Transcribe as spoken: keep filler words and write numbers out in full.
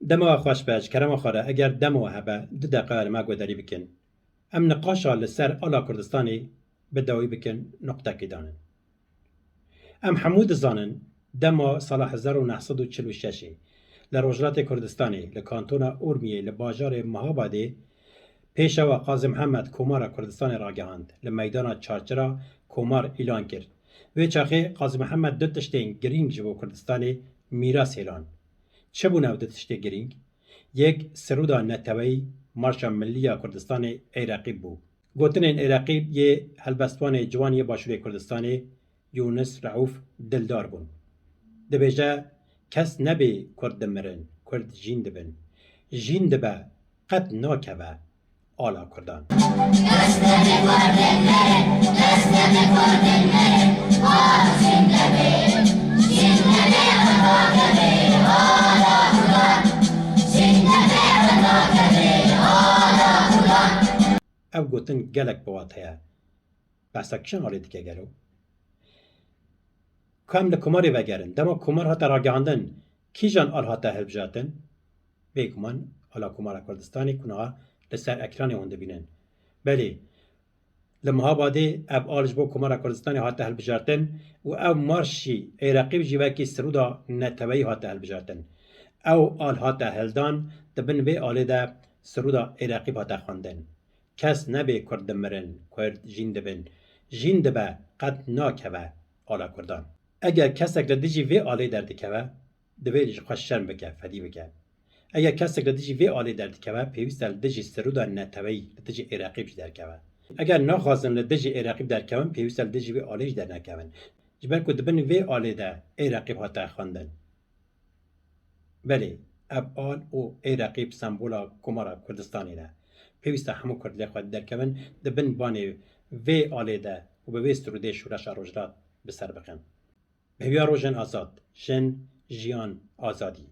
Dema we xweş be, ji kerema xwe re, eger dema we hebe, du deqe li me guhdarî bikin. Em niqaşa li ser ala Kurdistanê bi dawî bikin, nuqtekê danin. Em hemû dizanin, dema sala hezar û neh sed û çil û şeş ê li Rojhilatê Kurdistanê, li kantona Urmiyê, li bajarê Mihabadê, Pêşewa Qazî Mihemed Komara Kurdistanê ragihand, li meydana Çarçira komar îlan kir. Wê çaxê Qazî Mihemed du tiştên girîng ji bo Kurdistanê mîras hêlan. Çi bûn ev du tiştê girîng? Yek, sirûda neteweyî, Marşa Millî ya Kurdistanê Ey Reqîb bû. Gotinên Ey Reqîb yê helbestvanê ciwan yê Başûrê Kurdistanê, Yûnis Reûf Dildar bûn. Dibêje, kes nebê Kurd dimirin, Kurd jîn dibin. Jîn dibe, qet nakeve ala Kurdan. Ev gotin gelek bi wat heye. Behsa kîjan alê dike gelo? Ku em li komarê vegerin. Dema komar hate ragihandin, kîjan al hate hilbijartin? Bêguman ala Komara Kurdistanê ku niha li ser ekranê hûn dibînin. Belê, li Mihabadê ev al ji bo Komara Kurdistanê hate hilbijartin û ev marşî Ey Reqîb jî wekî sirûda neteweyî hate hilbijartin. Ew al hate hildan, di bin vê alê de sirûda Ey Reqîb hate xwendin. Kes nebê Kurd dimirin, Kurd jîn dibin. Jîn dibe, qet nakeve ala Kurdan. Eger kesek li dijî vê alê derdikeve, divê ji xwe şerm bike, fedî bike. Eger kesek li dijî vê alê derdikeve, pêwîst e li dijî sirûda neteweyî, li dijî Ey Reqîb jî derkeve. Eger naxwazin li dijî Ey Reqîb derkevin, pêwîst e li dijî vê alê jî dernekevin. Ji ber ku di bin vê alê de Ey Reqîb hate xwendin. Belê, ev al û Ey Reqîb sembola Komara Kurdistanê ne. Pêwîst e hemû Kurd lê xwe derkevin, di bin banê vê alê de û bi vê sirûdê şoreşa Rojhilat bi ser bixin. Bi hêviya rojên azad, jin, jiyan, azadî.